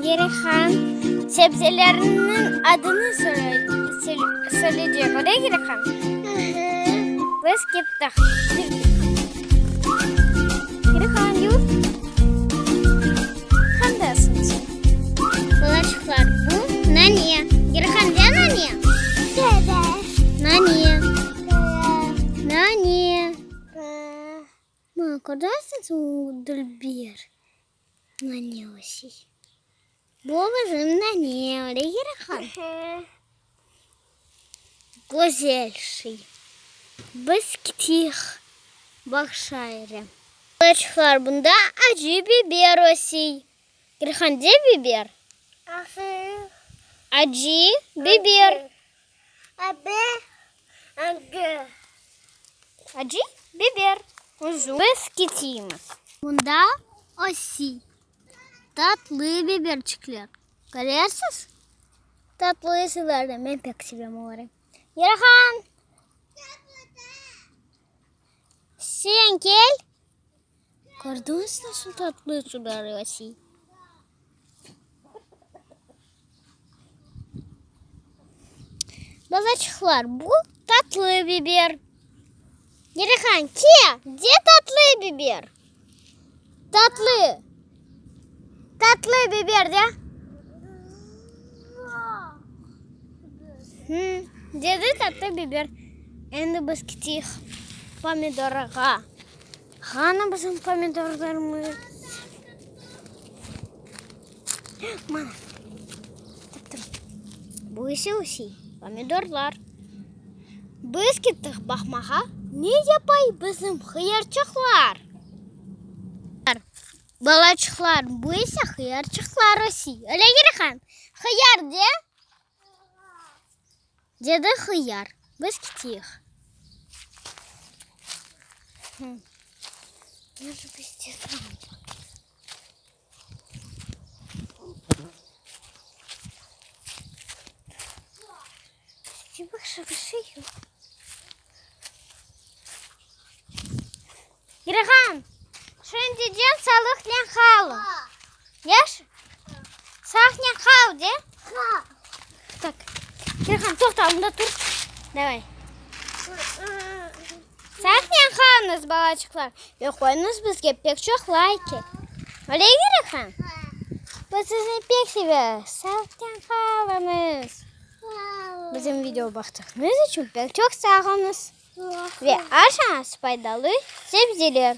Gerihan sebzelerniñ adını söyleycek, öyle Gerihan? Biz kettik. Gerihan, yür. Qandasıñ sen? Balaçıqlar, bu nane. Gerihan, de nane? Nane. Nane. Mına, köresiñiz, o dülber nane ösey. Bu bizim nane, öyle Gerihan? Güzel şey. Biz keteyik bağça yere. Balaçıqlar, bunda acı biber ösey. Gerihan, de biber? Acı biber. Acı biber. Biz keteymiz. Mında ösey tatlı biberçikler. Köresiz? Tatlı sizlerni men pek sevem oları. Yerhan! Sen kel. Kördiñiz nasıl tatlı sular ösey? Balaçıqlar, bu tatlı biber. Gerihan, ke, de tatlı biber? Tatlı. Tatlı biber, de. Dedi tatlı biber. Endi biz keteyik pomidorğa. Qana bizim pomidorlarımız? Mana, taptım. Bu ise ösey, pomidorlar. Biz kettik baqmağa, ne yapay bizim hıyarçıqlar? Balaçıqlar, bu ise hıyarçıqlar ösey. Öyle Gerihan? Hıyar de. Dedi hıyar. Biz keteyik. Girihan, şimdiden sağlıqnen qal. Yaş? Sağlıqnen qal, de. Tak. Girihan, toqta, mında tur. Davay. Sağlıqnen qalıñız, balaçıqlar, ve qoyuñız bizge pek çoq layki. Öyle, Girihan? Biz sizni pek sevemiz. Sağlıqnen qalıñız. Bizim video baqtıqñız içün pek çoq sağ oluñız. Ve aşañız faydalı sebzeler.